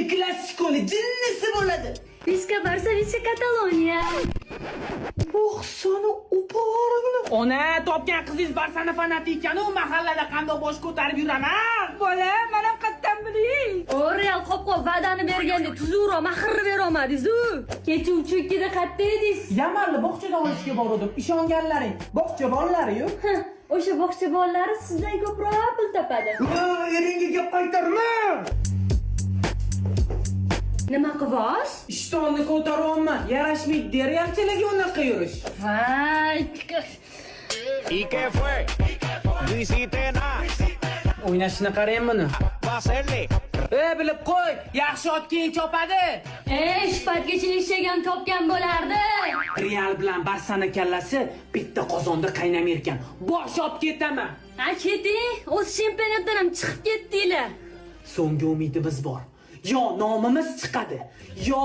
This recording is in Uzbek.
Klassikoni jinnisi bo'ladi. Visca Barsa, Visca Kataloniya. Boqsana, uparingni. Ona, topgan qizingiz Barsani fanati ekan-u, mahallada qandoq bosh ko'tarib yuraman? Bola, mana qayerdan bilay? O Real qop-qop va'dani berganda tuzukroq mahrni berolmadingiz-u. Kecha 3-2da qayerda edingiz? Yamalni bog'chadan olishga bordim. Ishonganlaring, bog'cha bolalari-yu. Hah, o'sha bog'cha bolalari sizdan ko'proq pul topadi. Eringga gap qaytarma. Nima qilvoz? Ishtonni ko'taryapman. Yarashmaydi deryapchilarga unaqa yurish. Voy. ¿Y qué fue? No hiciste nada O'ynashini qarang buni. pa' hacerle. E, bilib qo'y, yaxshi ot keyin chopadi. Ey, shu paytgacha eshak ham topgan bo'lardi. Real bilan Barsani kallasi bitta qozonda qaynamay ekan. Bosh olib ketaman. Ha, keting, o'z chempionatdan ham chiqib ketdinglar. So'nggi umidimiz bor. Yo nomimiz chiqadi, yo